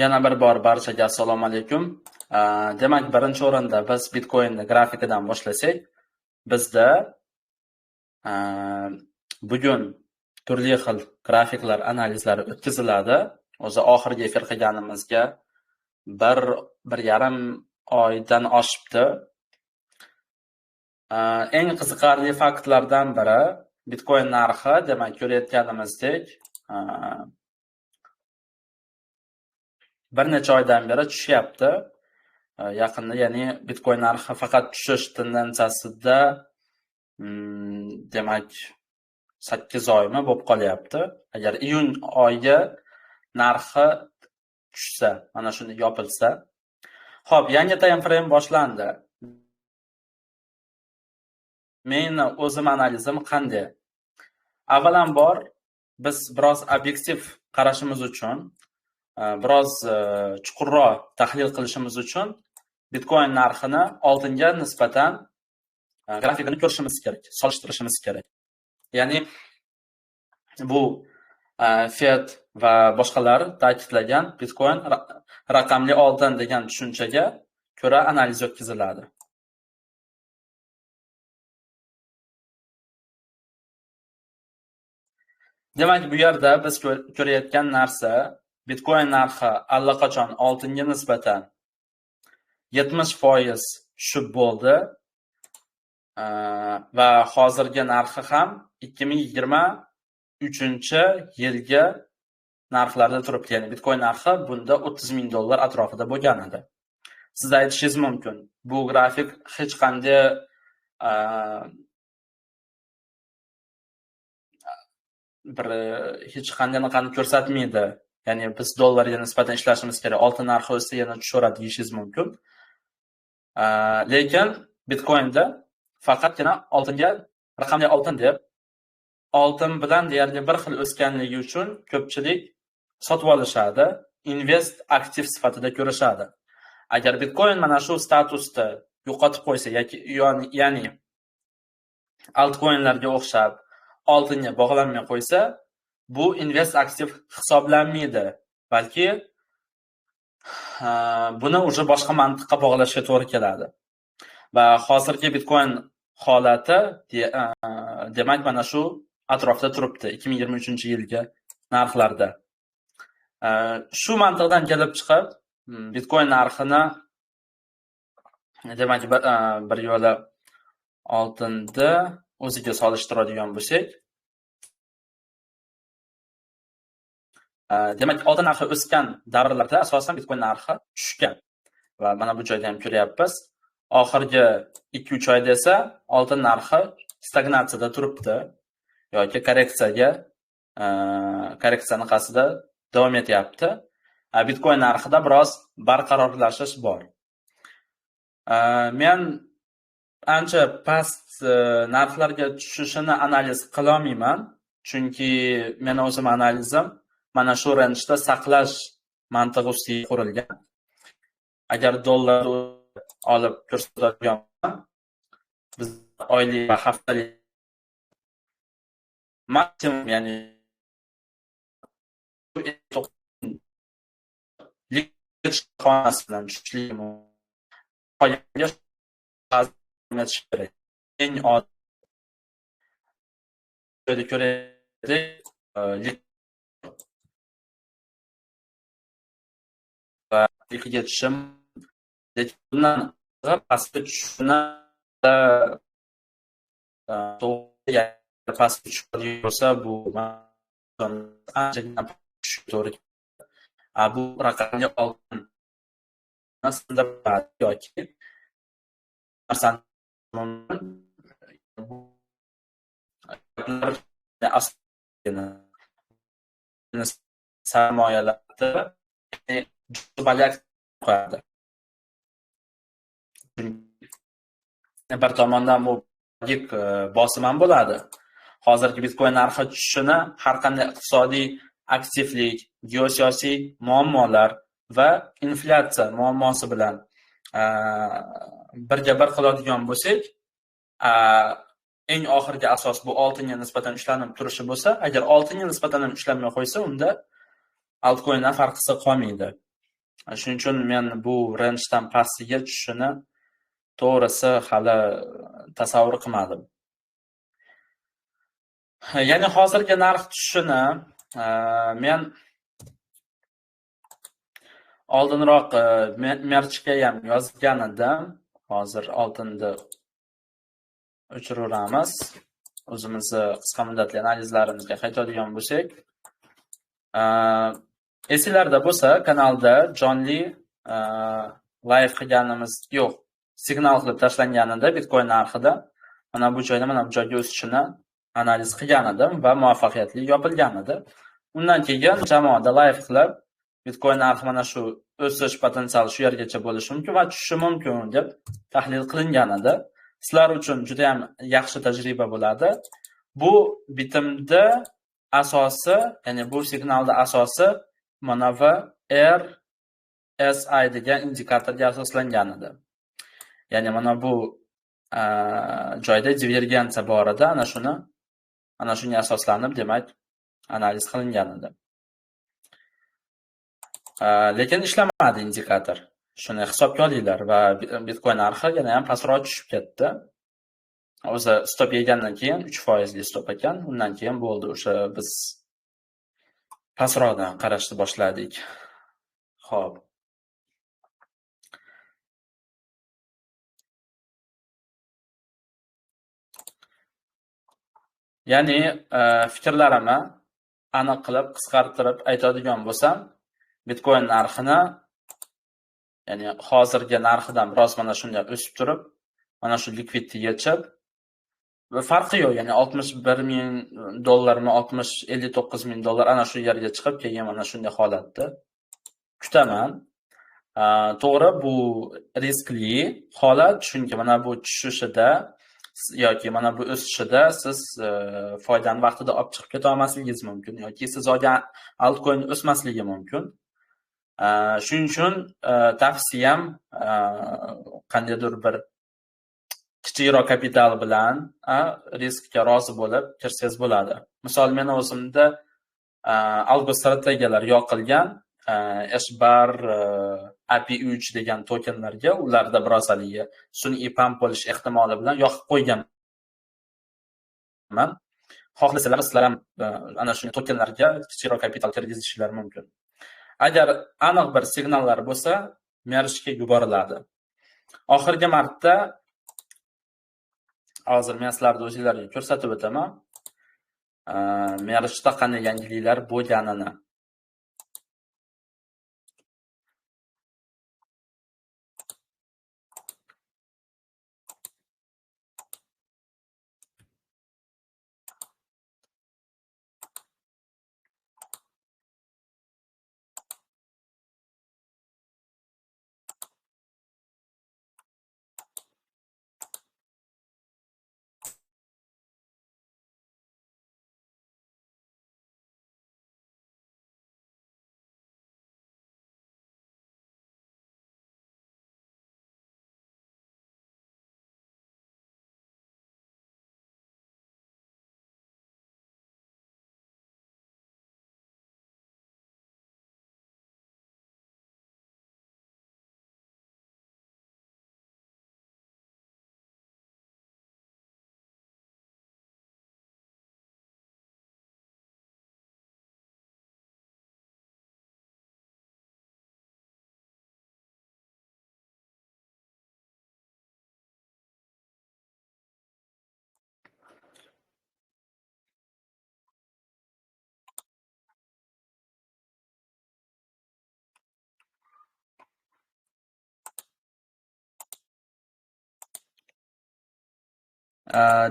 Yana bir bor barchaga assalomu alaykum. Demak, birinchi o'rinda biz Bitcoinni grafikidan boshlasak, bizda bugun turli xil grafiklar analizlari o'tkaziladi. O'zi oxirgi efir qilganimizga 1,5 oydan oshibdi. Eng qiziqarli faktlardan biri Bitcoin narxi, demak, ko'rayotganimizdek, bir necha oydan beri tushyapti. Yaqinda, ya'ni Bitcoin narxi faqat tushish tendensiyasida, demak, 8 oymi bo'lib qolyapti. Agar iyun oyi narxi tushsa, mana shuni yopilsa. Xo'p, yangi time frame boshlandi. Meni o'zim analizim qanday? Avvalambor biz biroz obyektiv qarashimiz uchun, biroz chuqurroq tahlil qilishimiz uchun Bitcoin narxini oltinga nisbatan grafikini ko'rishimiz kerak, solishtirishimiz kerak. Ya'ni bu Fed va boshqalar ta'kidlagan Bitcoin raqamli oltin degan tushunchaga ko'ra analiz o'tkaziladi. Demak, bu yerda biz ko'rayotgan narsa Bitcoin narxi allaqachon oltinga nisbatan 70% tushib bo'ldi va hozirgi narxi ham 2023-yilgi narxlarda turibdi. Ya'ni Bitcoin narxi bunda $30 ming atrofida bo'lgan edi. Siz aytishingiz mumkin, bu grafik hech qanday hech qanday anaqani ko'rsatmaydi. Ya'ni biz dollarga nisbatan ishlashimiz kerak. Oltin narxi o'ssa yana tushaveradi deyishingiz mumkin. Lekin Bitcoinda faqatgina oltinga raqamli oltin deb, oltin bilan deyarli bir xil o'sganligi uchun ko'pchilik sotib olishadi, invest aktiv sifatida ko'rishadi. Agar Bitcoin mana shu statusni yo'qotib qo'ysa yoki ya'ni altcoinlarga o'xshab oltinga bog'lanmay qo'ysa, bu invest aktiv hisoblanmaydi, balki buni уже boshqa mantiqqa bog'lashga to'g'ri keladi. Va hozirgi Bitcoin holati demak mana shu atrofda turibdi 2023-yilgi narxlarda. Shu mantiqdan kelib chiqib, Bitcoin narxini demak bir yo'la oltinni o'ziga solishtiradigan bo'lsak, demak oltin narxi o'sgan davrlarda asosan Bitcoin narxi tushgan. Va mana bu joyda ham ko'ryapmiz. Oxirgi 2-3 oyda esa oltin narxi stagnatsiyada turibdi yoki korreksiyaga korreksiya anaqasida davom etyapti. Bitcoin narxida biroz barqarorlashish bor. Men ancha past narxlarga tushishini analiz qila olmayman, chunki meni o'zim analizim mana shu rangeda saqlash mantig'i ustiga qurilgan. Agar dollar olib ko'rsatadigan biz oylik va haftalik maksimum, ya'ni bilan tushishlik kerak. Eng oddiy ko'raylik, va tushim, lekin bundan pastga tushishini pastga tushadigan bo'lsa, bu anchagina tushishga to'g'ri keladi. Bu raqamli oltin yoki sarmoyalarda qo'yadi. Bir tomondan bu bosim ham bo'ladi. Hozirgi Bitcoin narxi tushishini har qanday iqtisodiy aktivlik, geosiyosiy muammolar va inflyatsiya muammosi bilan birga bir qiladigan bo'lsak, eng oxirgi asos bu oltinga nisbatan ushlanib turishi bo'lsa, agar oltinga nisbatan ham ushlanmay qo'ysa, unda altcoindan farqisi qolmaydi. Shuning uchun men bu rangedan pastiga tushishini to'g'risi hali tasavvur qilmadim. Ya'ni hozirgi narx tushishini men oldinroq merchga ham yozgan edim. Hozir oltinni o'chiraveramiz. O'zimizni qisqa muddatli analizlarimizga qaytadigan bo'lsak, esinglarda bo'lsa, kanalda jonli live qilganimiz yo'q, signal qilib tashlanganida Bitcoin narxida mana bu joyda, mana bu joyga o'sishini analiz qilgan edim va muvaffaqiyatli yopilgan edi. Undan keyin jamoada live qilib Bitcoin narxi mana shu o'sish potensiali shu yergacha bo'lishi mumkin va tushishi mumkin deb tahlil qilingan edi. Sizlar uchun juda ham yaxshi tajriba bo'ladi. Bu bitimda asosi, ya'ni bu signalda asosi mana bu RSI degan indikatorga asoslangan edi. Ya'ni mana bu joyda divergensiya bor edi, ana shunga asoslanib, demak, analiz qilingan edi. Lekin ishlamadi indikator. Shuni hisobga olinglar va Bitcoin narxi yana ham pastroq tushib ketdi. O'zi stop yegandan keyin 3% li stop ekan, undan keyin bo'ldi, o'sha biz pastroqdan qarashni boshladik. Xo'p. Ya'ni fikrlarimni aniq qilib, qisqartirib aytadigan bo'lsam, Bitcoin narxini, ya'ni hozirgi narxidan biroz mana shunday o'sib turib, mana shu likvidni yechib, va farqi yo'q, ya'ni 61 ming dollarmi, 59 ming dollar ana shu yerga chiqib, keyin mana shunday holatda kutaman. To'g'ri, bu riskli holat, chunki mana bu tushishida yoki mana bu o'sishida siz foydani vaqtida olib chiqib keta olmasligingiz mumkin yoki siz olgan altcoin o'smasligi mumkin. Shuning uchun tavsiyam qandaydir bir kichikroq kapital bilan riskka rozi bo'lib kirsangiz bo'ladi. Misol, men o'zimda algo strategiyalar yoqilgan HBAR, API3 degan tokenlarga, ularda biroz haligi sun'iy pump bo'lish ehtimoli bilan yoqib qo'yganman. Xohlasalar sizlar ham ana shu tokenlarga kichikroq kapital kirgizishingiz mumkin. Agar aniq bir signallar bo'lsa, merchga yuboriladi. Oxirgi marta hozir men sizlarga o'zingizlarga ko'rsatib o'taman. Merchda qanday yangiliklar bo'lganini.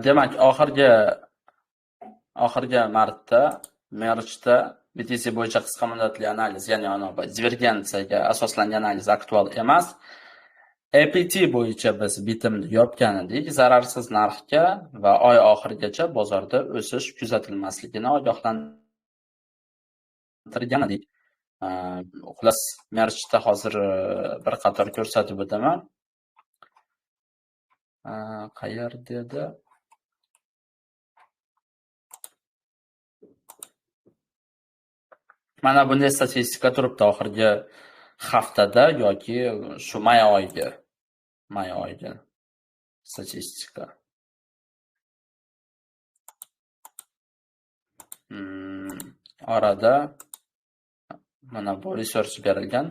Demak, oxirgi marta merchda BTC bo'yicha qisqa muddatli analiz, ya'ni divergensiyaga asoslangan analiz aktual emas. APT bo'yicha biz bitimni yopgan edik, zararsiz narxga va oy oxirigacha bozorda o'sish kuzatilmasligini ogohlantirgan edik. Xullas, merchda hozir bir qator ko'rsatib o'taman. Qayerda edi? Mana bunday statistika turibdi oxirgi haftada yoki shu may oyiga statistika. Orada mana bu research berilgan.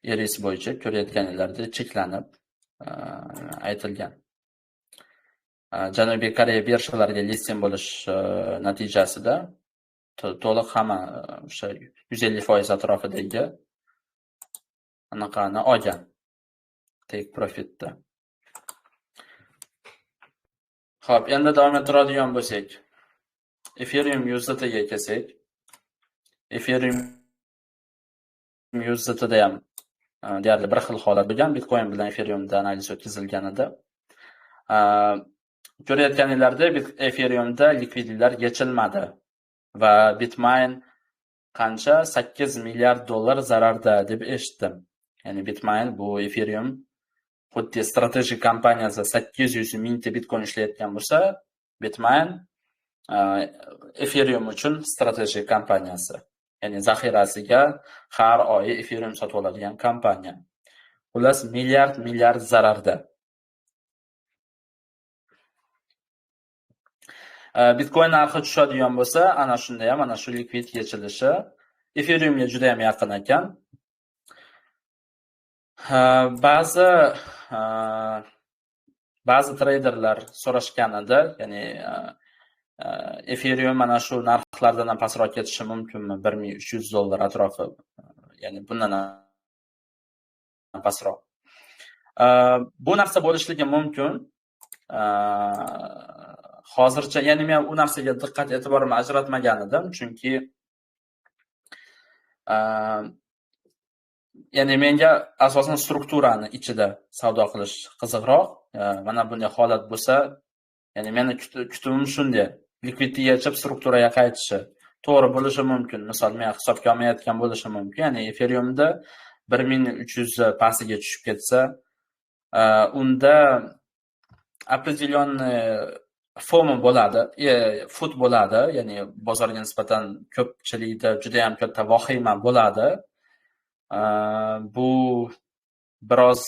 Iris bo'yicha ko'rayotganinglarda cheklanib aytilgan. Janubiy Koreya birjalariga listing bo'lish natijasida to'liq hamma o'sha 150% atrofidagi anaqani olgan. Take profitda. Xo'p, endi davom ettiradigan bo'lsak, Ethereum USDTga kelsak, Ethereum USDTda ham deyarli bir xil holat bo'lgan. Bitcoin bilan Ethereumda analiz o'tkazilganida ko'rayotganinglarda Ethereumda likvidliklar yechilmadi va Bitmain qancha 8 milliard dollar zararda deb eshitdim. Ya'ni Bitmain bu Ethereum xuddi strategik kompaniyasi 800 mingta Bitcoin ishlayotgan bo'lsa, Bitmain Ethereum uchun strategik kompaniyasi. Ya'ni zaxirasiga har oyi Ethereum sotib oladigan kompaniya. Xullas milliard zararda. Bitcoin narxi tushadigan bo'lsa, ana shunda ham ana shu likvid yechilishi Ethereumga juda ham yaqin ekan. Ba'zi treyderlar so'rashganida, ya'ni Ethereum mana shu narxlardan ham pastroq ketishi mumkinmi? 1300 dollar atrofi, ya'ni bundan ham pastroq. Bu narsa bo'lishligi mumkin. Hozircha, ya'ni men u narsaga diqqat e'tiborimni ajratmagan edim, chunki ya'ni menga asosan strukturani ichida savdo qilish qiziqroq. Mana bunday holat bo'lsa, ya'ni meni kutuvim shunday, likvidni yechib strukturaga qaytishi to'g'ri bo'lishi mumkin. Misol, men hisobga olmayotgan bo'lishi mumkin. Ya'ni Ethereumda 1300 pastiga tushib ketsa, unda определенный FOMO bo'ladi, FUD bo'ladi, ya'ni bozorga nisbatan ko'pchilikda juda ham katta vahima bo'ladi. Bu biroz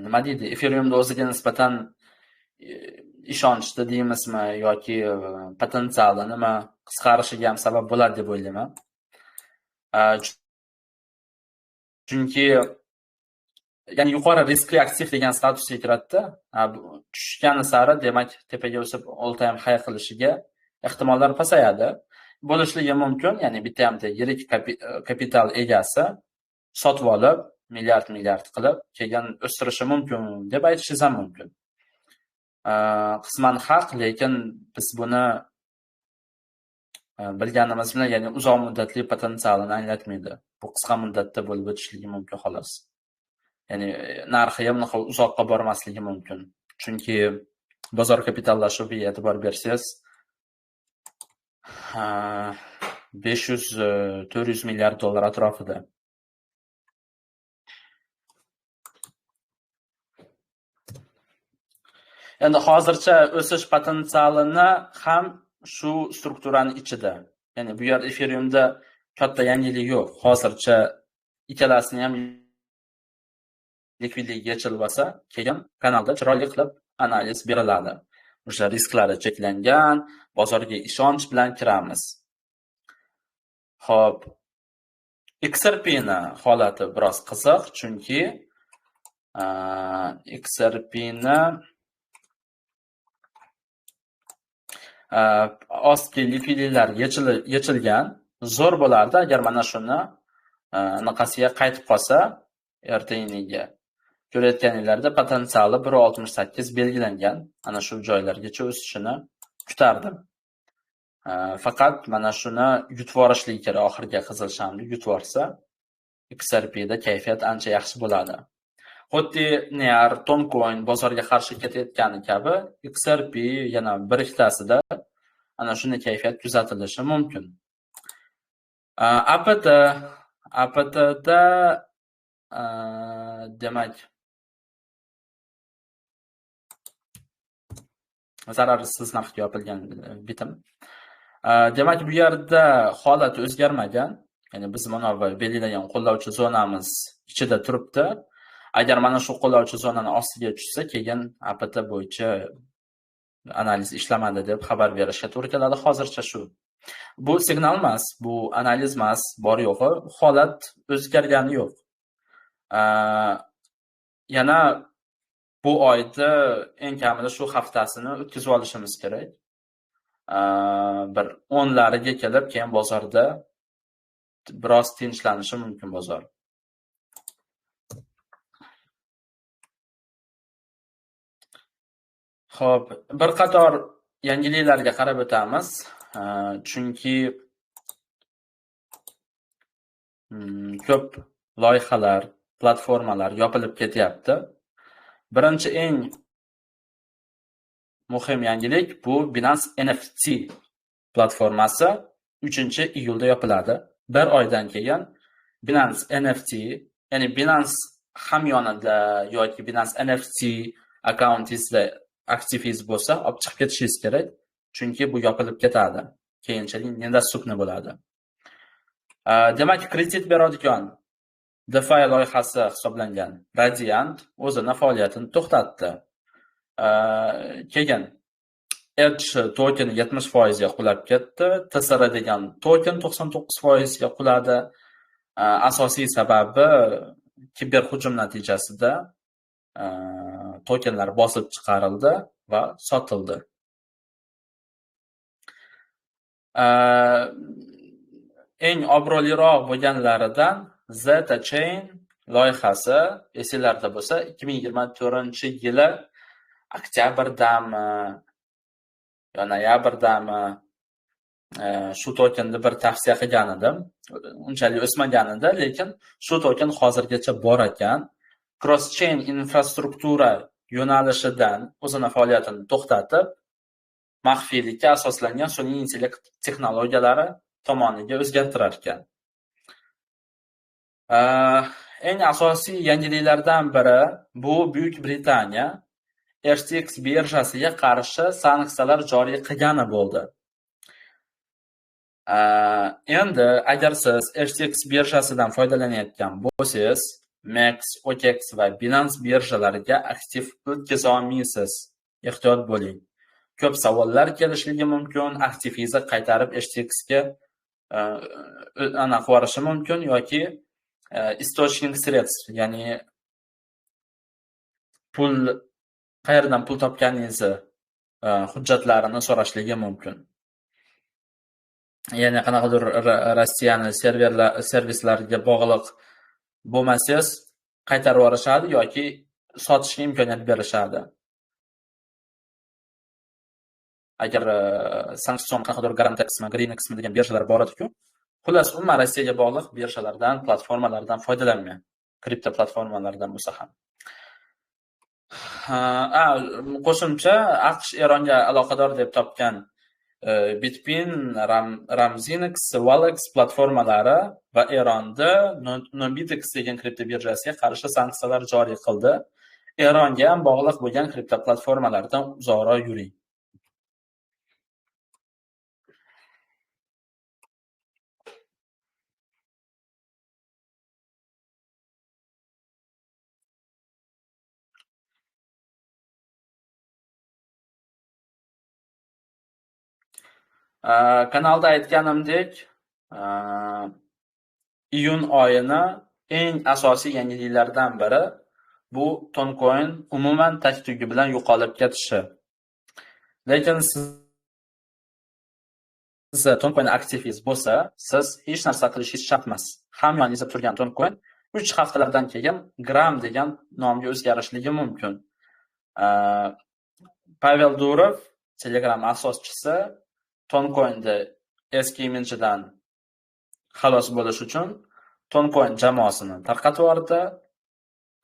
nima deydi, Ethereumda o'ziga nisbatan ishonchni deymizmi yoki potensiali nima qisqarishiga ham sabab bo'ladi deb o'ylayman. Chunki ya'ni yuqori riskli aktiv degan statusga kiradida, tushgani sari demak tepaga o'sib all time high qilishiga ehtimollar pasayadi. Bo'lishligi mumkin, ya'ni bitta hamda yirik kapital egasi sotib olib milliard qilib keyin o'stirishi mumkin deb aytishingiz ham mumkin. Qisman haq, lekin biz buni bilganimiz bilan, ya'ni uzoq muddatli potensialini anglatmaydi. Bu qisqa muddatda bo'lib o'tishligi mumkin xolos. Ya'ni narxi ham unaqa uzoqqa bormasligi mumkin. Chunki bozor kapitallashuviga e'tibor bersangiz, 500-400 milliard dollar atrofida. Endi hozircha o'sish potensialini ham shu strukturani ichida. Ya'ni bu yer Ethereumda katta yangilik yo'q. Hozircha ikkalasini ham likvidlik yechilmasa, keyin kanalda chiroyli qilib analiz beriladi. O'sha risklari cheklangan, bozorga ishonch bilan kiramiz. Xo'p, XRP ni holati biroz qiziq, chunki XRP ni ostki likvidliklar yechilgan, zo'r bo'lardi agar mana shuni anaqasiga qaytib qolsa ertangiga. Ko'rayotganinglarda potensiali 1.68 belgilangan. Ana shu joylargacha o'sishini kutardim. Faqat mana shuni yutib yuborishligi kerak, oxirgi qizil shamni yutib yuborsa, XRPda kayfiyat ancha yaxshi bo'ladi. Xuddi NEAR, Toncoin bozorga qarshi ketayotgani kabi XRP yana bir ikkitasida ana shunday kayfiyat kuzatilishi mumkin. APTda demak zararsiz narxga yopilgan bitim. Demak, bu yerda holat o'zgarmagan. Ya'ni biz mana bu belgilagan qo'llovchi zonamiz ichida turibdi. Agar mana shu qo'llovchi zonani ostiga tushsa, keyin APT bo'yicha analiz ishlamadi deb xabar berishga to'g'ri keladi. Hozircha shu. Bu signal emas, bu analiz emas, bor yo'g'i, holat o'zgargani yo'q. Yana bu oyda eng kamida shu haftasini o'tkazib olishimiz kerak. Bir 10lariga kelib, keyin bozorda biroz tinchlanishi mumkin bozor. Xo'p, bir qator yangiliklarga qarab o'tamiz. Chunki ko'p loyihalar, platformalar yopilib ketyapti. Birinchi eng muhim yangilik bu Binance NFT platformasi 3-iyulda yopiladi. Bir oydan keyin Binance NFT, ya'ni Binance hamyonida yoki Binance NFT akkauntingizda aktivingiz bo'lsa, olib chiqib ketishingiz kerak, chunki bu yopilib ketadi. Keyinchalik недоступны bo'ladi. Demak, kredit beradigan DeFi loyihasi hisoblangan Radiant o'zini faoliyatini to'xtatdi. Keyin Edge tokeni 70% ga qulab ketdi. TSR degan token 99% ga quladi. Asosiy sababi kiberhujum natijasida tokenlar bosib chiqarildi va sotildi. Eng obro'liroq bo'lganlaridan Zeta Chain loyihasi esinglarda bo'lsa 2024-yili oktyabrdami yo noyabrdami shu tokenni bir tavsiya qilgan edim. Unchalik o'smagan edi, lekin shu token hozirgacha bor ekan. Cross-chain infrastruktura yo'nalishidan o'zini faoliyatini to'xtatib, maxfiylikka asoslangan sun'iy intellekt texnologiyalari tomoniga o'zgartirar ekan. Eng asosiy yangiliklardan biri bu Buyuk Britaniya FTX birjasiga qarshi sanksiyalar joriy qilgani bo'ldi. Endi agar siz FTX birjasidan foydalanayotgan bo'lsangiz, MEXC, OKX va Binance birjalariga aktiv o'tkaza olmaysiz. Ehtiyot bo'ling. Ko'p savollar kelishligi mumkin, aktivingizni qaytarib FTXga anaqa yuborishi mumkin yoki источник средств, ya'ni pul qayerdan pul topganingizni hujjatlarini so'rashligi mumkin. Ya'ni qanaqadir Rossiyani servislariga bog'liq bo'lmasangiz qaytarib yuborishadi yoki sotishga imkoniyat berishadi. Agar sanksion qanaqadir Garantexmi, Greenexmi degan birjalar bor edi-ku. Xullas, umuman Rossiyaga bog'liq birjalardan, platformalardan foydalanmang. Kripto platformalardan bo'lsa ham. Qo'shimcha AQSh Eronga aloqador deb topgan Bitpin, Ramzinex, Walex platformalari va Eronda Nobitex degan kripto birjasiga qarshi sanksiyalar joriy qildi. Eronga ham bog'liq bo'lgan kripto platformalardan uzoqroq yuring. Kanalda aytganimdek, iyun oyini eng asosiy yangiliklardan biri bu Toncoin umuman tag-tugi bilan yo'qolib ketishi. Lekin siz Toncoin aktivingiz bo'lsa, siz hech narsa qilishingiz shart emas. Hamyoningizda turgan Toncoin 3 haftalardan keyin Gram degan nomga o'zgarishligi mumkin. Pavel Durov, Telegram asoschisi, Toncoin'ni eski imidjidan xalos bo'lish uchun Toncoin jamoasini tarqatib yubordi.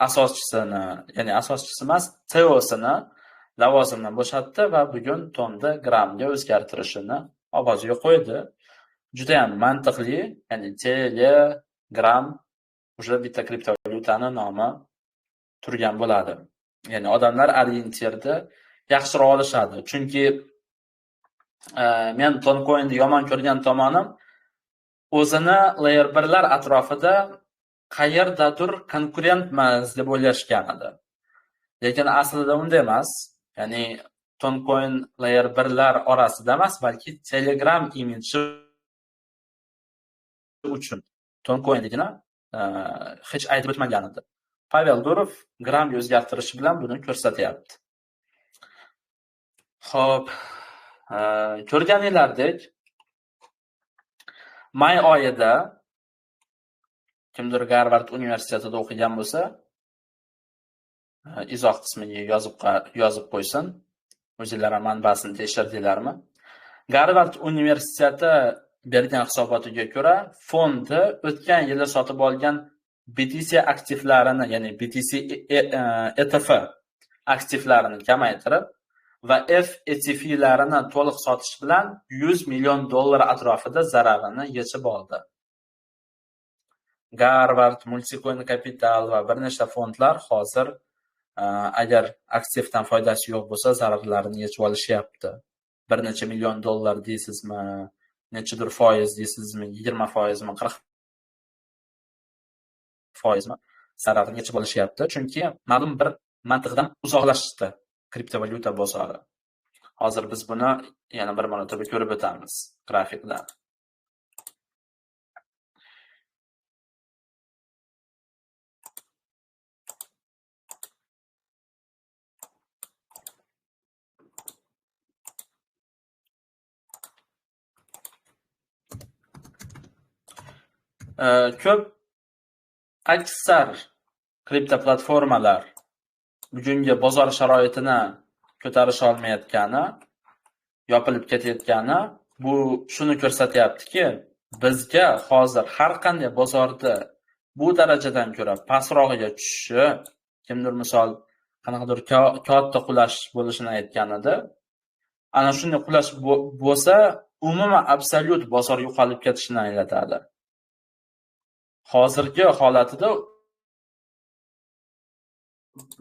Asoschisini, ya'ni asoschisi emas, CEOsini lavozimdan bo'shatdi va bugun Tonni Gramga o'zgartirishini ovoziga qo'ydi. Juda ham mantiqli, ya'ni Telegram уже bitta kriptovalyutani nomi turgan bo'ladi. Ya'ni odamlar orientirni yaxshiroq olishadi, chunki Men Toncoin'ni yomon ko'rgan tomonim o'zini Layer 1'lar atrofida qayerdadir konkurentmiz deb o'ylashgan edi. Lekin aslida unday emas. Ya'ni Toncoin Layer 1'lar orasida emas, balki Telegram imidji uchun Toncoin'ligini hech aytib o'tmagan edi. Pavel Durov Gramga o'zgartirishi bilan buni ko'rsatyapti. Xo'p, ko'rganinglardek may oyida kimdir Garvard universitetida o'qigan bo'lsa, izoh qismiga yozib qo'ysin. O'zinglar ham manbasini tekshirdinglarmi? Garvard universiteti bergan hisobotiga ko'ra, fondi o'tgan yili sotib olgan BTC aktivlarini, ya'ni BTC ETF aktivlarini kamaytirib va F ETF'larini to'liq sotish bilan $100 million atrofida zararini yechib oldi. Garvard, Multicoin Capital va bir nechta fondlar hozir agar aktivdan foydasi yo'q bo'lsa, zararlarini yechib olishyapti. Bir necha million dollar deysizmi, nechadir foiz deysizmi, 20%mi, 40%mi zararini yechib olishyapti. Chunki ma'lum bir mantiqdan uzoqlashdi kriptovalyuta bozori. Hozir biz buni yana bir marotaba ko'rib o'tamiz grafikda. Ko'p aksar kripto platformalar bugungi bozor sharoitini ko'tarisha olmayotgani, yopilib ketayotgani bu shuni ko'rsatyaptiki, bizga hozir har qanday bozorda bu darajadan ko'ra pastrog'iga tushishi, kimdir misol qanaqadir katta qulash bo'lishini aytgan edi. Ana shunday qulash bo'lsa, umuman absolyut bozor yo'qolib ketishini anglatadi. Hozirgi holatida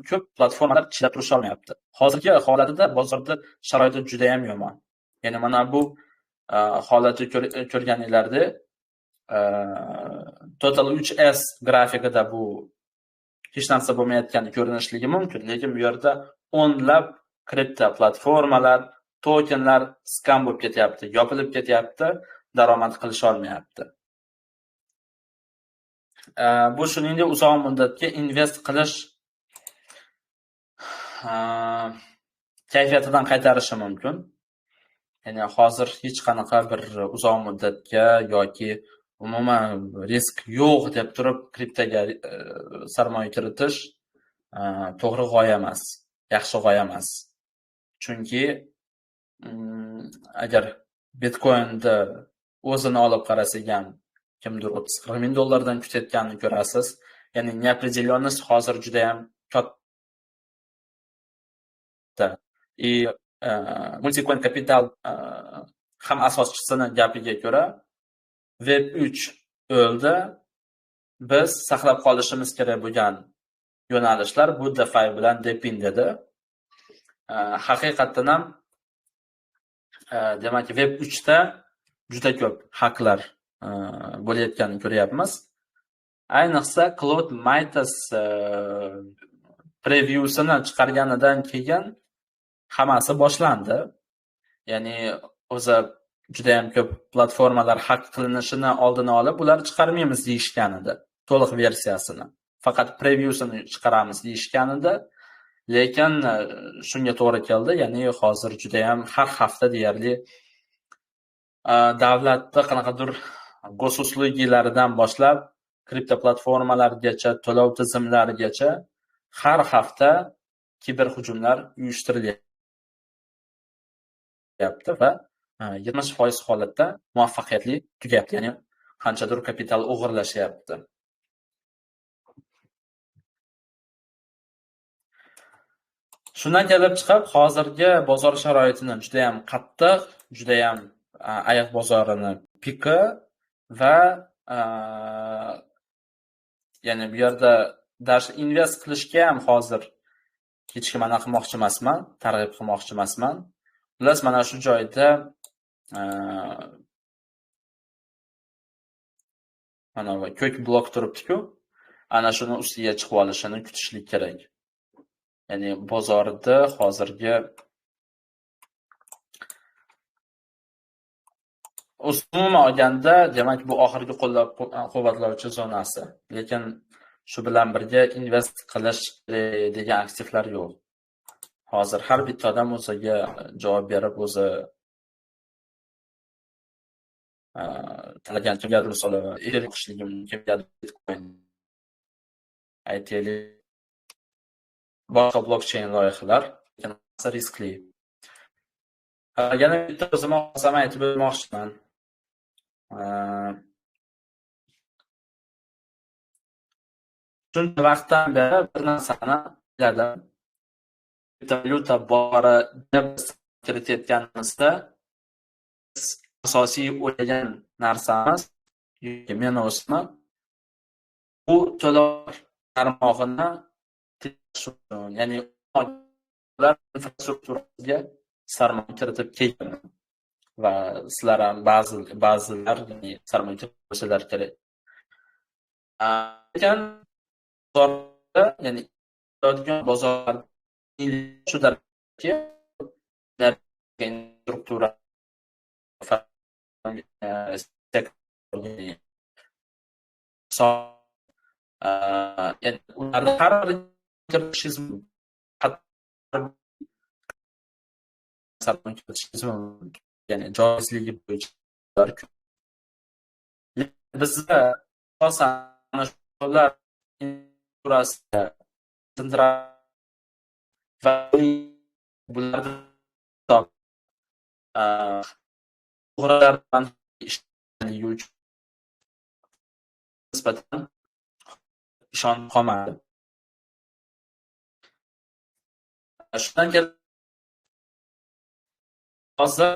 ko'p platformalar chidab turisha olmayapti. Hozirgi holatida bozorda sharoiti juda ham yomon. Ya'ni mana bu holatni ko'rganinglarda Total 3S grafikida bu hech narsa bo'lmayotgani ko'rinishligi mumkin, lekin bu yerda o'nlab kripto platformalar, tokenlar skam bo'lib ketyapti, yopilib ketyapti, daromad qilisha olmayapti. Bu shuningdek uzoq muddatga invest qilish kayfiyatidan qaytarishi mumkin. Ya'ni hozir hech qanaqa bir uzoq muddatga yoki umuman risk yo'q deb turib kriptoga sarmoya kiritish to'g'ri g'oya emas, yaxshi g'oya emas. Chunki agar Bitcoin'ni o'zini olib qarasak ham kimdir 30-40 ming dollardan kutayotganini ko'rasiz. Ya'ni неопределенность hozir juda ham katta. И Multicoin Capital ham asoschisining gapiga ko'ra Web3 o'ldi. Biz saqlab qolishimiz kerak bo'lgan yo'nalishlar bu DeFi bilan DePIN dedi. Haqiqatan ham demak Web3 da juda ko'p haklar bo'layotganini ko'ryapmiz. Ayniqsa Claude Mites previewsini chiqarganidan keyin hammasi boshlandi. Ya'ni o'zi juda ham ko'p platformalar hak qilinishini oldini olib, ular chiqarmaymiz deyishgan edi, to'liq versiyasini. Faqat previewsini chiqaramiz deyishgan edi. Lekin shunga to'g'ri keldi. Ya'ni hozir juda ham har hafta deyarli davlatda qanaqadir gosuslugilaridan boshlab kripto platformalargacha, to'lov tizimlarigacha har hafta kiber hujumlar uyushtirilyapti va 70% holatda muvaffaqiyatli tugayapti. Ya'ni qanchadir kapital o'g'irlashyapti. Shundan kelib chiqib, hozirgi bozor sharoitini juda ham qattiq, juda ham ayiq bozorini piki va ya'ni bu yerda dash invest qilishga ham hozir hech kim ana qilmoqchi emasman, targ'ib qilmoqchi emasman. Xullas, mana shu joyda Mana bu ko'k blok turibdi-ku, ana shuni ustiga chiqib olishini kutishlik kerak. Ya'ni bozorda hozirgi umuman olganda, demak, bu oxirgi qo'llab-quvvatlovchi zonasi. Lekin shu bilan birga invest qilish degan aktivlar yo'q. Hozir har bitta odam o'ziga javob berib, o'zi tanlagan kimgadir misol Ethereum qishligi mumkin, kimgadir Bitcoin, aytaylik, boshqa blockchain loyihalar, lekin riskli. Yana bitta o'zim olsam aytib o'tmoqchiman. Shuncha vaqtdan beri bir narsani o'yladim. Kriptovalyuta bori deb kiritayotganimizda biz asosiy o'ylagan narsamiz yoki men o'zim bu to'lov tarmog'ini uchun, ya'ni ular infrastrukturasiga sarmoya kiritib kelgan va sizlar ham ba'zilar sarmoya kiritsalar kerak. Lekin bozorda, ya'ni bozor shu darajada struktura ya'ni ularni har bir kiritishingiz mumkin, ya'ni joizligi bo'yicha bizda asosan shular infrastrukturasiga va bularda o'g'rilardan ishlagi uchun nisbatan ishonch qolmadi. Shundan keyin hozir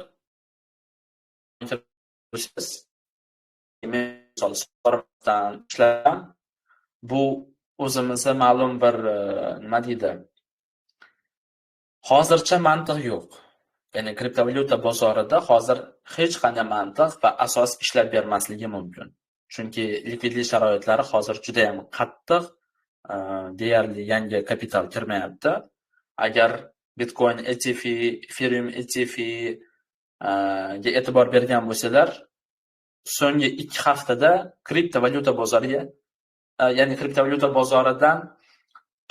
ishlab bu o'zimizga ma'lum bir nima deydi, hozircha mantiq yo'q. Ya'ni kriptovalyuta bozorida hozir hech qanday mantiq va asos ishlab bermasligi mumkin. Chunki likvidlik sharoitlari hozir juda ham qattiq, deyarli yangi kapital kirmayapti. Agar Bitcoin ETF, Ethereum ETF ga e'tibor bergan bo'lsalar, so'nggi 2 haftada kriptovalyuta bozoriga, ya'ni kriptovalyuta bozoridan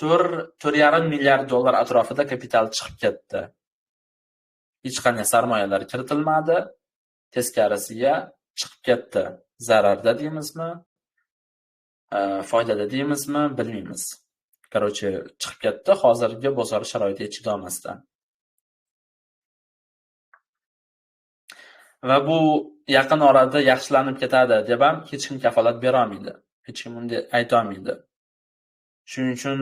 4,5 milliard dollar atrofida kapital chiqib ketdi. Hech qanday sarmoyalar kiritilmadi, teskarisiga chiqib ketdi. Zararda deymizmi, foydada deymizmi, bilmaymiz. Короче, chiqib ketdi hozirgi bozor sharoitiga chidamasdan. Va bu yaqin orada yaxshilanib ketadi deb ham hech kim kafolat bera olmaydi. Hech kim unday ayta olmaydi. Shuning uchun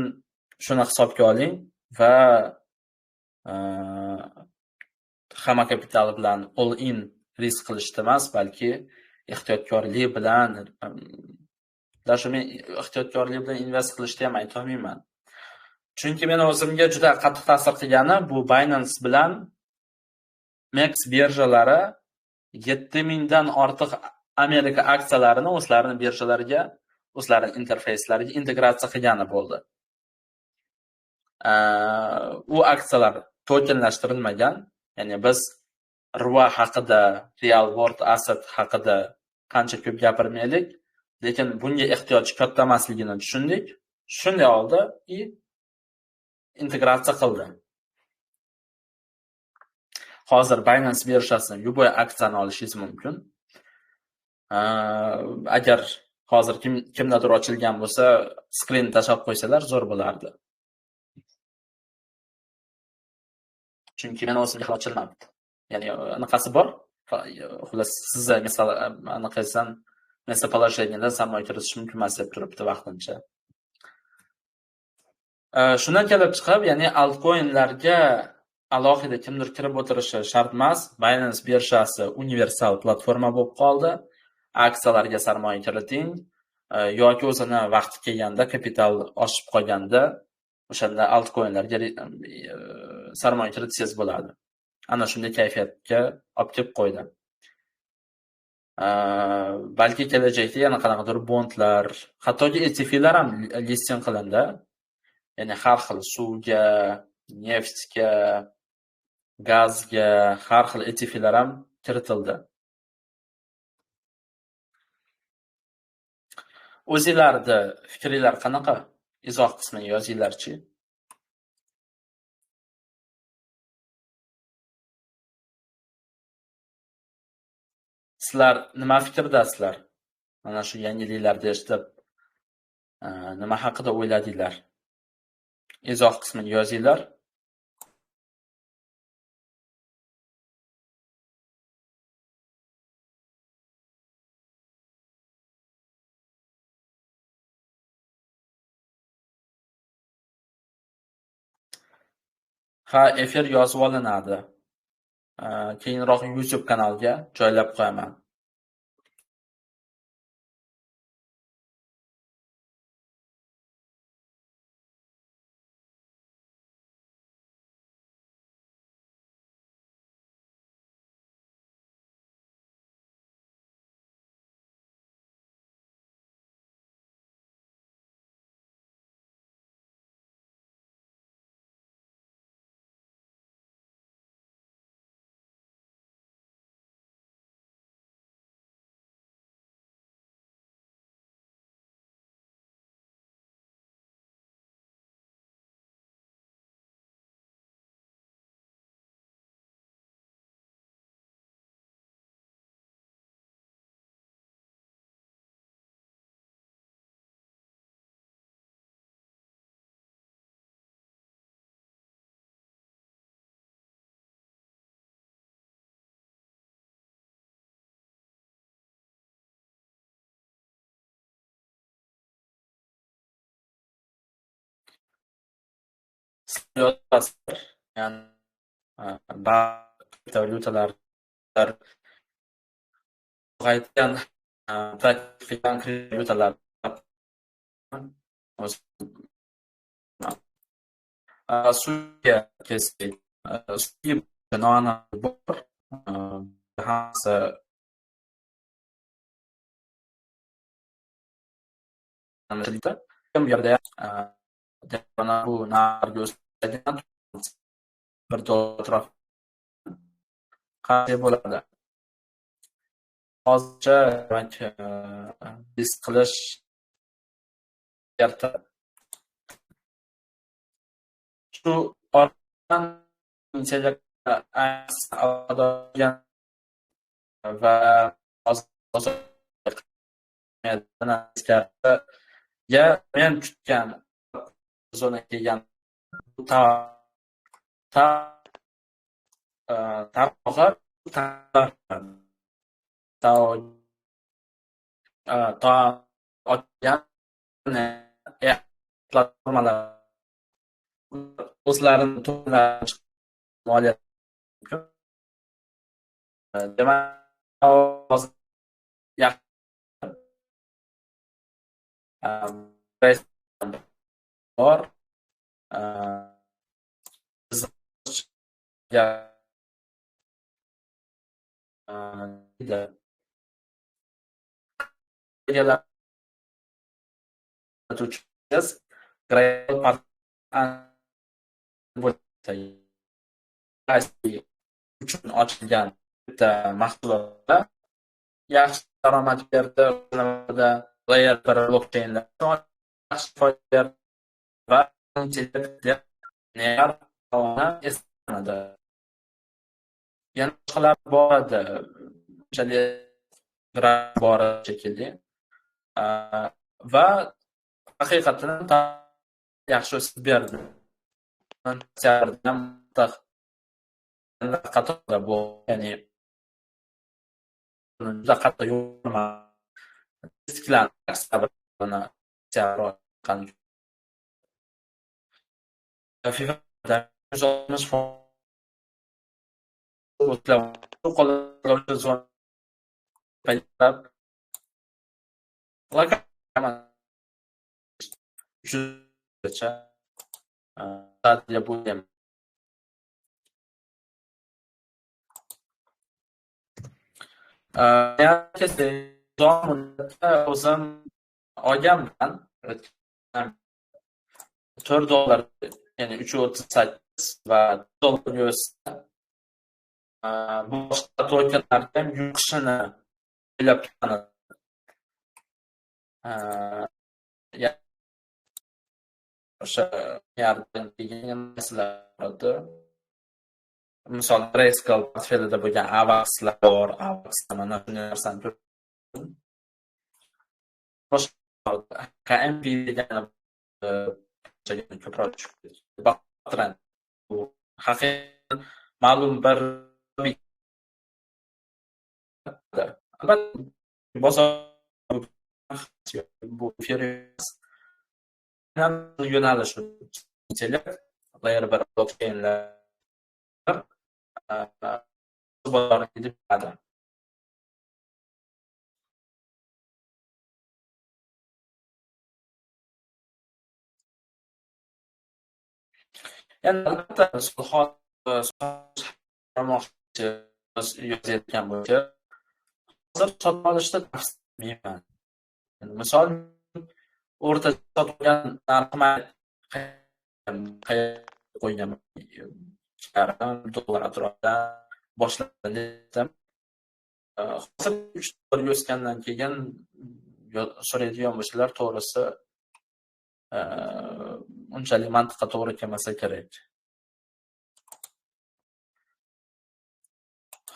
shuni hisobga oling va hamma kapital bilan all in risk qilishda emas, balki ehtiyotkorlik bilan, даже men ehtiyotkorlik bilan invest qilishda ham ayta olmayman. Chunki men o'zimga juda qattiq ta'sir qilgani bu Binance bilan MEXC birjalari 7000 dan ortiq Amerika aksiyalarini o'zlarining birjalariga, o'zlarining interfeyslariga integratsiya qilgani bo'ldi. U aksiyalar tokenlashtirilmagan, ya'ni biz RWA haqida, Real World Asset haqida qancha ko'p gapirmaylik, lekin bunga ehtiyoj katta emasligini tushundik. Shunday oldi и integratsiya qildi. Hozir Binance birjasidan любой aksiyani olishingiz mumkin. Agar hozir kimdadir ochilgan bo'lsa, skrin tashlab qo'ysalar zo'r bo'lardi. Chunki men o'zimga hali ochilmabdi. Ya'ni anaqasi bor. Xullas, sizni misol anaqasidan местоположениеdan sarmoya kiritish mumkin emas deb turibdi vaqtincha. Shundan kelib chiqib, ya'ni altcoinlarga alohida kimdir kirib o'tirishi shart emas. Binance birjasi universal platforma bo'lib qoldi. Aksiyalarga sarmoya kiriting yoki o'zini vaqti kelganda, kapital oshib qolganda o'shanda altcoinlarga sarmoya kiritsangiz bo'ladi. Ana shunday kayfiyatga olib kelib qo'ydi. Balki kelajakda yana qanaqadir bondlar, hattoki ETF'lar ham listing qilindi. Ya'ni har xil suvga, neftga, gazga har xil ETF'lar ham kiritildi. O'zingizlarni fikringlar qanaqa? Izoh qismiga yozinglarchi. Sizlar nima fikrdasizlar? Mana shu yangiliklarni eshitib, nima haqida o'yladinglar? Izoh qismiga yozinglar. Ha, efir yozib olinadi. Keyinroq YouTube kanalga joylab qo'yaman. Yani kriptovalyutalar ulg'aytgan kriptovalyutalar suvga kelsak, suvga noaniq bor, hammasi bu yerda mana bu narxga o'sadigan $1 atrof qanday bo'ladi? Hozircha demak risk qilish erta. Shu oradan va ya men kutgan zona kelgan platformalar o'zlarini moliya demak bor uchun ochilgan bitta mahsulotlar yaxshi daromad berdi, layer bir blockchainlar yaxshi foyda berdi va eslanadi. Yana boshqalar bor edi, unchalik bor shekilli va haqiqatan yaxshi o'sib berdi. Qatorda bu, ya'ni juda qattiq yo'qma FIFAda 160% O'zim olganman $4, ya'ni 3.38 va dollarga o'ssa boshqa tokenlarga ham yuqishini o'ylab turgan. O'sha yerdan keyin narsalar, misol Grayscale portfelida bo'lgan Avaxlar bor, Avaxda mana shunday narsani ko'rdim. Boshqa KMP degani ko'proq tushib ketdi. Bu haqiqatan ma'lum bir bozor bu yo'nalishi layer 1 blockchainlar bozorga. Endi albatta yozayotgan bo'lsa, hozir sotib olishda tavsiya etmayman. Misol o'rtacha sotilgan narxi qo'yganman, $2.5 atrofida boshladim. Hozir $3 o'sgandan keyin so'raydigan bo'lsalar, to'g'risi unchalik mantiqqa to'g'ri kelmasa kerak.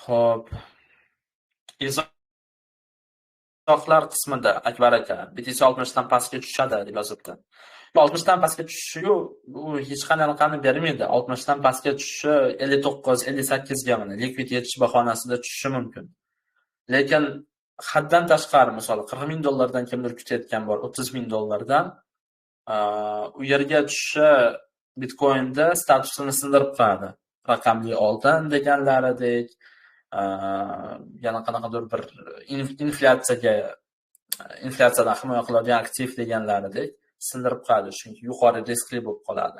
Xo'p, izohlar qismida Akbar aka BTC 60 dan pastga tushadi deb yozibdi. 60 dan pastga tushishi-yu, u hech qanday anaqani bermaydi. 60 dan pastga tushishi 59, 58 ga mana likvid yetish bahonasida tushishi mumkin. Lekin haddan tashqari, misol $40 ming dan kimdir kutayotgan bor, $30 ming dan u yerga tushishi Bitcoinda statusini sindirib qo'yadi. Raqamli oltin deganlaridek, yana qanaqadir bir inflyatsiyadan himoya qiladigan aktiv deganlaridek sindirib qo'yadi, chunki yuqori riskli bo'lib qoladi.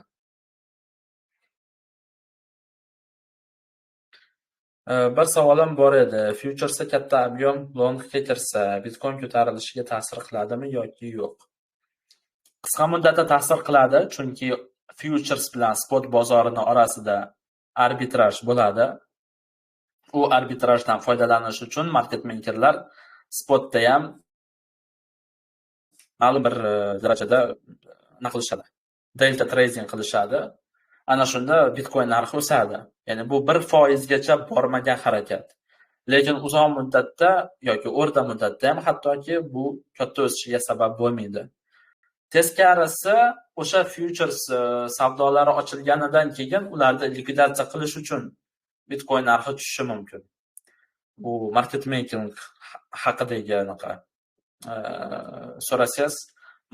Bir savolim bor edi. Futuresda katta ob'yom longga kirsa, Bitcoin ko'tarilishiga ta'sir qiladimi yoki yo'q? Qisqa muddatda ta'sir qiladi, chunki futures bilan spot bozorini orasida arbitraj bo'ladi. U arbitrajdan foydalanish uchun market makerlar spotda ham ma'lum bir darajada nima qilishadi? Delta trading qilishadi. Ana shunda Bitcoin narxi o'sadi. Ya'ni bu 1% gacha bormagan harakat. Lekin uzoq muddatda yoki o'rta muddatda ham hattoki bu katta o'sishiga sabab bo'lmaydi. Teskarisi o'sha futures savdolari ochilganidan keyin ularni likvidatsiya qilish uchun Bitcoin narxi tushishi mumkin. Bu market making haqidagi anaqa so'rasangiz,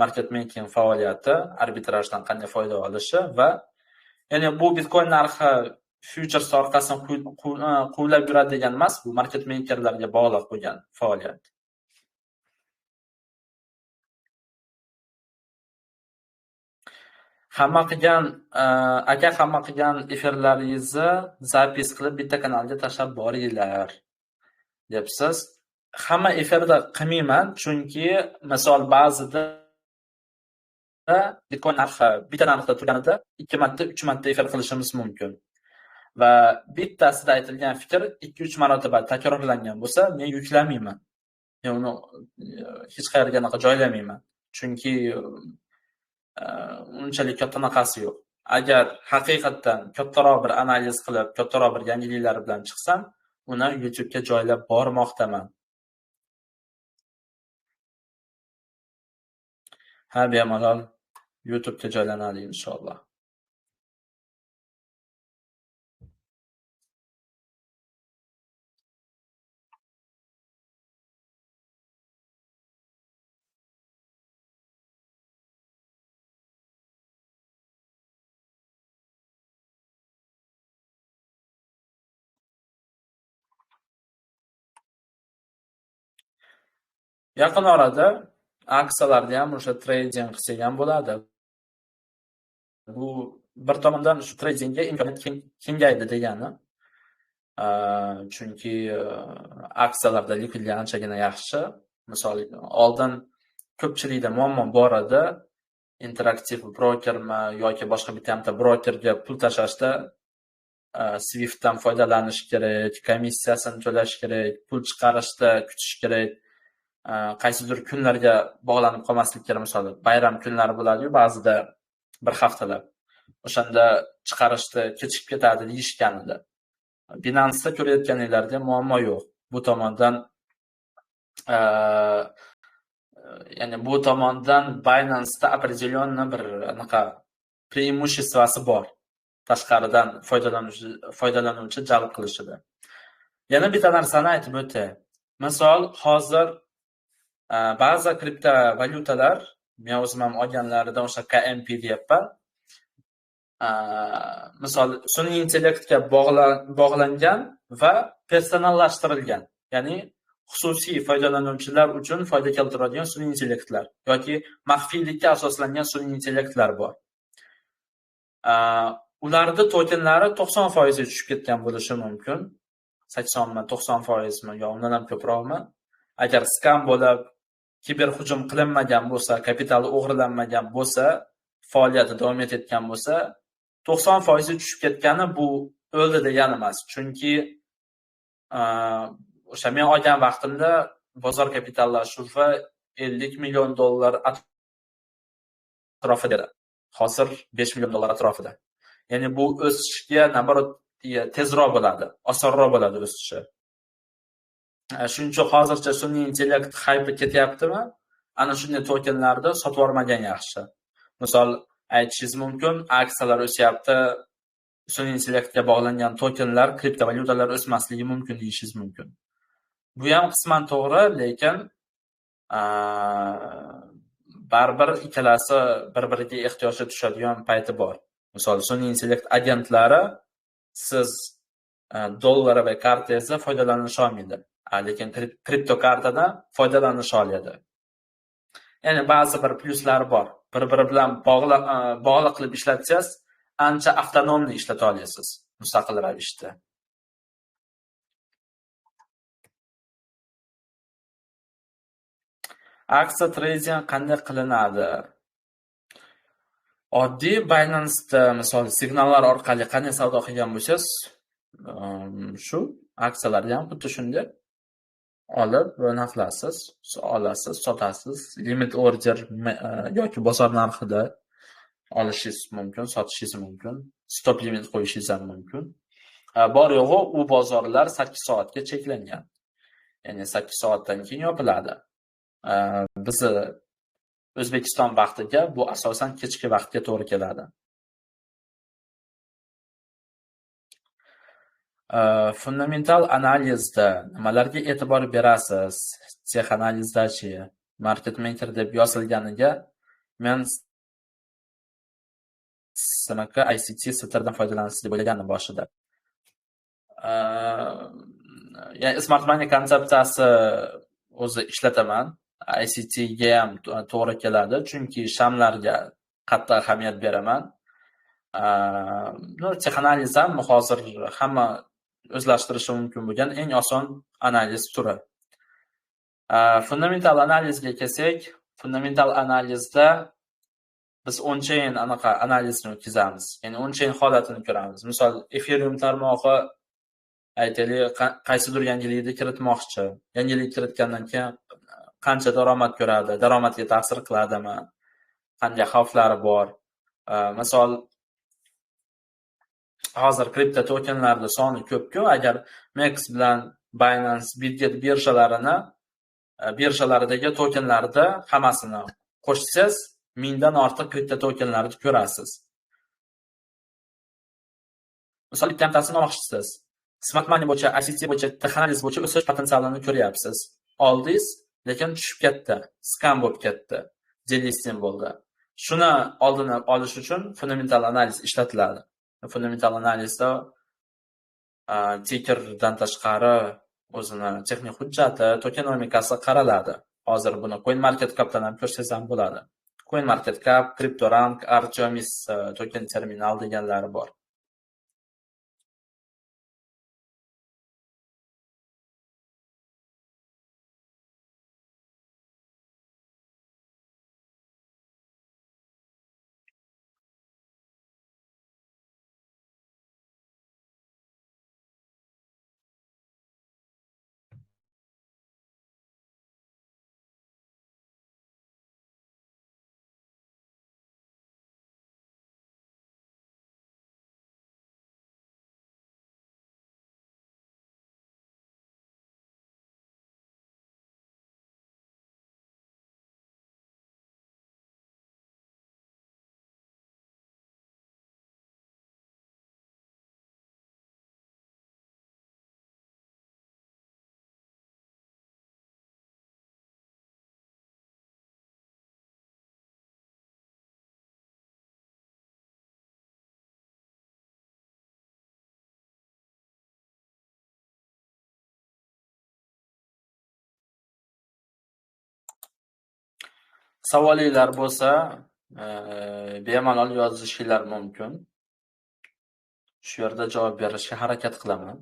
market making faoliyati arbitrajdan qanday foyda olishi va ya'ni bu Bitcoin narxi futures orqasidan quvlab yuradi degan emas, bu market makerlarga bog'liq bo'lgan faoliyat. Hamma qilgan aka, hamma qilgan efirlaringizni zapis qilib bitta kanalga tashlab boringlar debsiz. Hamma efirda qilmayman, chunki misol ba'zida Bitcoin narxi bitta narxda turganida 2 marta, 3 marta efir qilishimiz mumkin. Va bittasida aytilgan fikr 2-3 marotaba takrorlangan bo'lsa, men yuklamayman. Men uni hech qayerga anaqa joylamayman. Chunki unchalik katta naqasi yo'q. Agar haqiqatdan kattaroq bir analiz qilib, kattaroq bir yangiliklar bilan chiqsam, uni YouTube'ga joylab bormoqdaman. Ha, bemalol YouTube'ga joylanadi inshaalloh. Yaqin orada aksiyalarda ham o'sha trading qilsak ham bo'ladi. Bu bir tomondan shu tradingga imkoniyat kengaydi degani. Chunki aksiyalarda likvidlik anchagina yaxshi. Misol, oldin ko'pchilikda muammo bor edi. Interaktiv brokermi yoki boshqa bitta brokerga pul tashlashda Swiftdan foydalanish kerak, komissiyasini to'lash kerak, pul chiqarishda kutish kerak, qaysidir kunlarga bog'lanib qolmaslik kerak. Misol, bayram kunlari bo'ladi-yu, ba'zida bir haftalab. O'shanda chiqarishda kechikib ketadi deyishgan edi. Binance'da ko'rayotganinglarda muammo yo'q. Bu tomondan ya'ni bu tomondan Binance'da определенно bir anaqa преимуществоsi bor. Tashqaridan foydalanuvchi jalb qilishida. Yana bitta narsani aytib o'tay. Misol, hozir ba'zi kriptovalyutalar, men o'zim ham olganlaridan o'sha KMP deyapman. Misol, sun'iy intellektga bog'langan va personallashtirilgan, ya'ni xususiy foydalanuvchilar uchun foyda keltiradigan sun'iy intellektlar yoki maxfiylikka asoslangan sun'iy intellektlar bor. Ularda tokenlari 90% ga tushib ketgan bo'lishi mumkin. 80mi, 90%mi yo undan ham ko'proqmi? Agar skam bo'lib, kiber hujum qilinmagan bo'lsa, kapitali o'g'irlanmagan bo'lsa, faoliyati davom etayotgan bo'lsa, 90% ga tushib ketgani bu o'ldi degani emas. Chunki o'sha men olgan vaqtimda bozor kapitallashuvi $50 million atrofida edi. Hozir $5 million atrofida. Ya'ni bu o'sishga naborot tezroq bo'ladi, osonroq bo'ladi o'sishi. Shuning uchun hozircha sun'iy intellekt haypi ketyaptimi? Ana shunday tokenlarni sotib yubormagan yaxshi. Misol aytishingiz mumkin, aksiyalar o'syapti, sun'iy intellektga bog'langan tokenlar, kriptovalyutalar o'smasligi mumkin deyishingiz mumkin. Bu ham qisman to'g'ri, lekin baribir ikkalasi bir-biriga ehtiyojga tushadigan payti bor. Misol, sun'iy intellekt agentlari siz dollar va kartangizda foydalanisha olmaydi, lekin kriptokartadan foydalanisha oladi. Ya'ni ba'zi bir plyuslari bor. Bir-biri bilan bog'liq qilib ishlatsangiz, ancha avtonomni ishlata olasiz, mustaqil ravishda. Aksiya trading qanday qilinadi? Oddiy Binance'da misol signallar orqali qanday savdo qilgan bo'lsangiz, shu aksiyalarni ham xuddi shunday olib narxlasiz, olasiz, sotasiz, limit order yoki bozor narxida olishingiz mumkin, sotishingiz mumkin, stop limit qo'yishingiz ham mumkin. Bor yo'g'i u bozorlar 8 soatga cheklangan. Ya'ni 8 soatdan keyin yopiladi. Bizni O'zbekiston vaqtiga bu asosan kechki vaqtga to'g'ri keladi. Fundamental analizda nimalarga e'tibor berasiz? Texanalizdachi, market maker deb yozilganiga men SMK ICT sitrdan foydalanasiz deb o'ylagandim boshida. Ya'ni smart money konsepsiyasi o'zi ishlataman. ICTga ham to'g'ri keladi, chunki shamlarga qattiq ahamiyat beraman. Texanaliz ham hozir hamma o'zlashtirishi mumkin bo'lgan eng oson analiz turi. Fundamental analizga kelsak, fundamental analizda biz on-chain anaqa analizni o'tkazamiz. Ya'ni on-chain holatini ko'ramiz. Misol, Ethereum tarmog'i aytaylik, qaysidir yangilikni kiritmoqchi. Yangilik kiritgandan keyin qancha daromad ko'radi, daromadga ta'sir qiladimi, qanday xavflari bor. Misol, hozir kripto tokenlarda soni ko'p-ku, agar MEXC bilan Binance, Bitget birjalaridagi tokenlarda hammasini qo'shsangiz, 1000dan ortiq kripto tokenlarni ko'rasiz. Misol, bittasini olmoqchisiz. Smart money bo'yicha, ICT bo'yicha, texanaliz bo'yicha o'sish potensialini ko'ryapsiz. Oldingiz, lekin tushib ketdi, skam bo'lib ketdi, delisting bo'ldi. Shuni oldini olish uchun fundamental analiz ishlatiladi. Fundamental analizda tickerdan tashqari o'zini texnik hujjati, tokenomikasi qaraladi. Hozir buni CoinMarketCap'dan ham ko'rsangiz ham bo'ladi. CoinMarketCap, CryptoRank, Artemis token terminal deganlari bor. Savolinglar bo'lsa, bemalol yozishinglar mumkin. Shu yerda javob berishga harakat qilaman.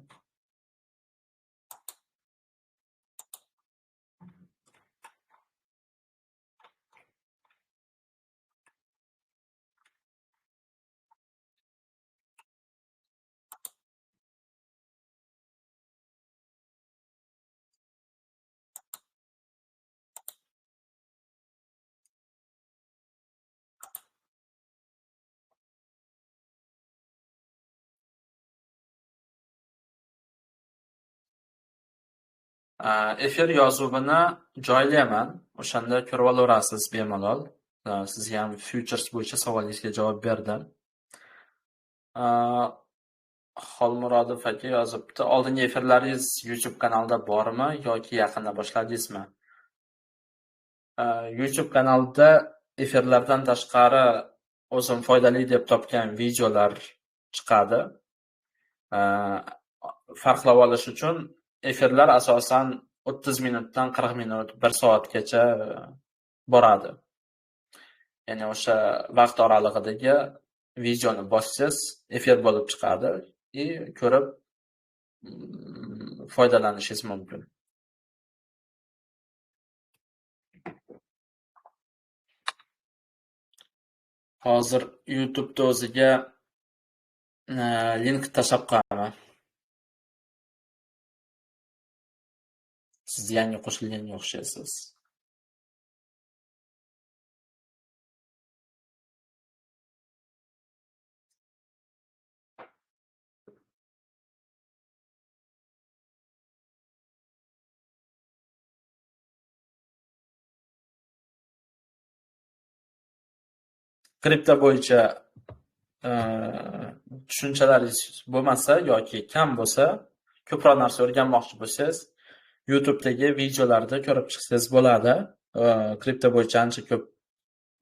Efir yozuvini joylayman. O'shanda ko'rib olaverasiz bemalol. Sizga ham futures bo'yicha savolingizga javob berdim. Xolmurodov aka yozibdi. Oldingi efirlaringiz YouTube kanalida bormi yoki yaqinda boshladingizmi? YouTube kanalida efirlardan tashqari o'zim foydali deb topgan videolar chiqadi. Farqlab olish uchun efirlar asosan 30 minutdan 40 minut, 1 soatgacha boradi. Ya'ni o'sha vaqt oralig'idagi videoni bossangiz efir bo'lib chiqadi va ko'rib foydalanishingiz mumkin. Hozir YouTube'da o'ziga link tashlab qo'yaman. Siz yangi qo'shilganga o'xshaysiz. Kripto bo'yicha tushunchalaringiz bo'lmasa yoki kam bo'lsa, ko'proq narsa o'rganmoqchi bo'lsangiz, YouTube'dagi videolarda ko'rib chiqsangiz bo'ladi. Kripto bo'yicha ancha ko'p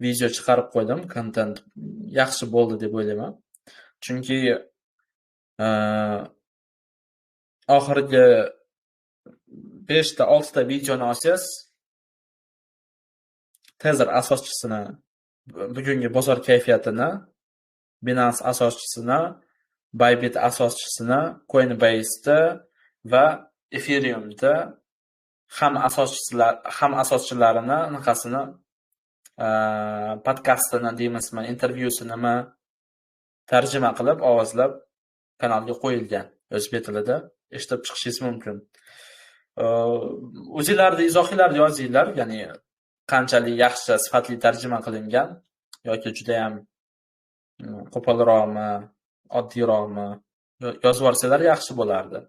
video chiqarib qo'ydim. Kontent yaxshi bo'ldi deb o'ylayman. Chunki oxirgi 5 ta 6 ta videoni olsangiz, Tether asoschisini, bugungi bozor kayfiyatini, Binance asoschisini, Bybit asoschisini, Coinbase'da va Ethereum'da ham asoschilarini anaqasini podkastini deymizmi, intervyusinimi tarjima qilib, ovozlab kanalga qo'yilgan. O'zbek tilida eshitib chiqishingiz mumkin. O'zingizlarni izohinglarni yozinglar, ya'ni qanchalik yaxshi, sifatli tarjima qilingan yoki juda ham qo'polroqmi, oddiyroqmi yozib yuborsalar yaxshi bo'lardi.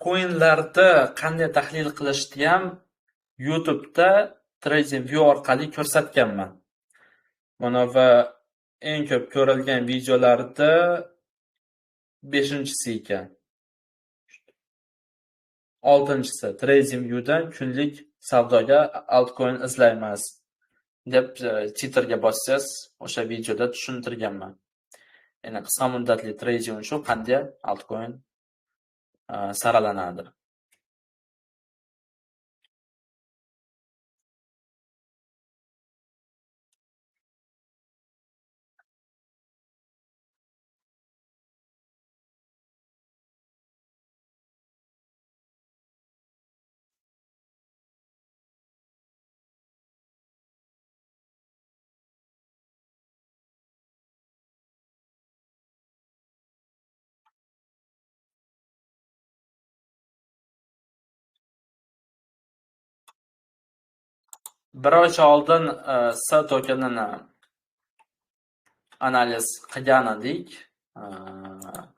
Coinlarni qanday tahlil qilishni ham YouTube'da TradingView orqali ko'rsatganman. Mana va eng ko'p ko'rilgan videolarda 5-inchisi ekan. 6-inchisi TradingView'dan kunlik savdoga altcoin izlaymiz deb titrga bossangiz, o'sha videoda tushuntirganman. Ya'ni qisqa muddatli trading uchun qanday altcoin saralanadi. Bir oycha oldin S tokenini analiz qilgan edik.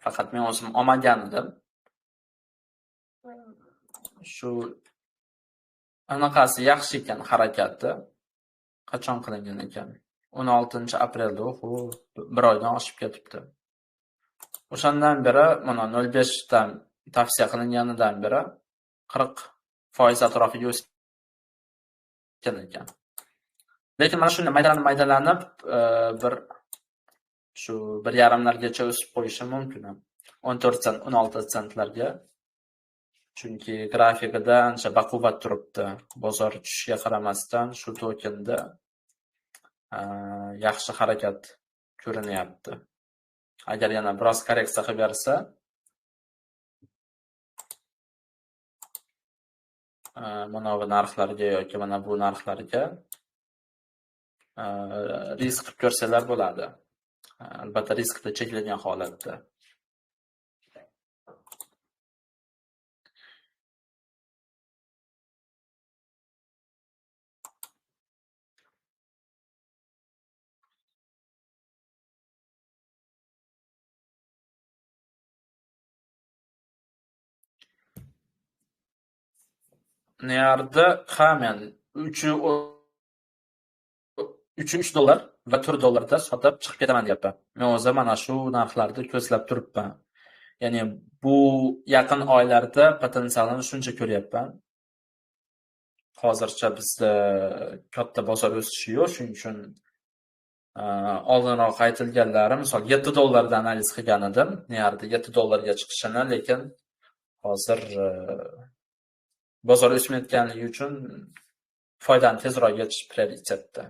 Faqat men o'zim olmagan edim. Shu anaqasi yaxshi ekan harakati. Qachon qilingan ekan? 16-aprelda, bir oydan oshib ketibdi. O'shandan beri mana 0.5 dan tavsiya qilinganidan beri 4% atrofiga o'sgan ekan. Lekin mana shunda maydalanib bir shu 1.5largacha o'sib qo'yishi mumkin. 14 sent, 16 sentlarga. Chunki grafikida ancha baquvvat turibdi. Bozor tushishiga qaramasdan shu tokenda yaxshi harakat ko'rinyapti. Agar yana biroz korreksiya qilib bersa, mana bu narxlarga yoki mana bu narxlarga risk qilib ko'rsalar bo'ladi. Albatta riskda cheklangan holatda. Nerda ha men 3 dollar va 4 dollarda sotib chiqib ketaman deyapman. Men o'zim mana shu narxlarni ko'zlab turibman. Ya'ni bu yaqin oylarda potensialini shuncha ko'ryapman. Hozircha bizda katta bozor o'sishi yo'q, shuning uchun oldinroq aytilganlari, misol 7 dollarda analiz qilgan edim, Nerda 7 dollarga chiqishini, lekin hozir bozor o'smayotganligi uchun foydani tezroq yetish prioritetda.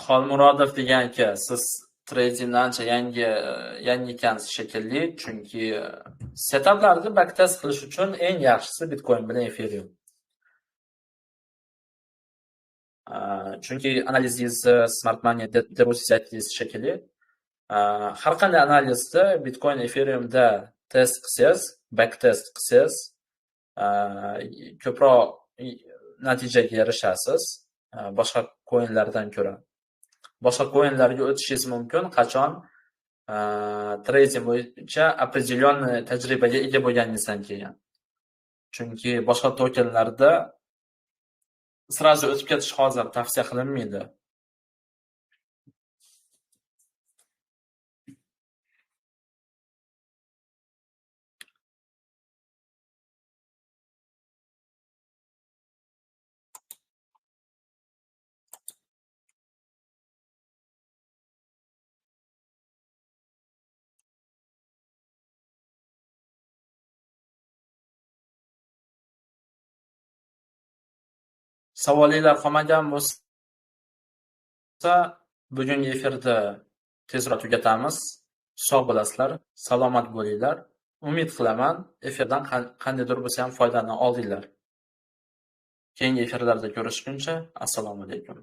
Xolmurodov degan aka, siz tradingda ancha yangi ekansiz shekilli, chunki setuplarni backtest qilish uchun eng yaxshisi Bitcoin bilan Ethereum. Chunki analizingizni smart money deb o'zingiz aytdingiz shekilli. Har qanday analizni Bitcoin Ethereumda test qilsangiz, backtest qilsangiz, ko'proq natijaga erishasiz boshqa coinlardan ko'ra. Boshqa coinlarga o'tishingiz mumkin, qachon trading bo'yicha определенный tajribaga ega bo'lganingizdan keyin. Chunki boshqa tokenlarda sразу o'tib ketish hozir tavsiya qilinmaydi. Savollar qolmagan bo'lsa, bugungi efirda tezroq tugatamiz. Sog' bo'lasizlar, salomat bo'linglar. Umid qilaman, efirdan qandaydir bo'lsa ham foydani oldinglar. Keyingi efirlarda ko'rishguncha, assalomu alaykum.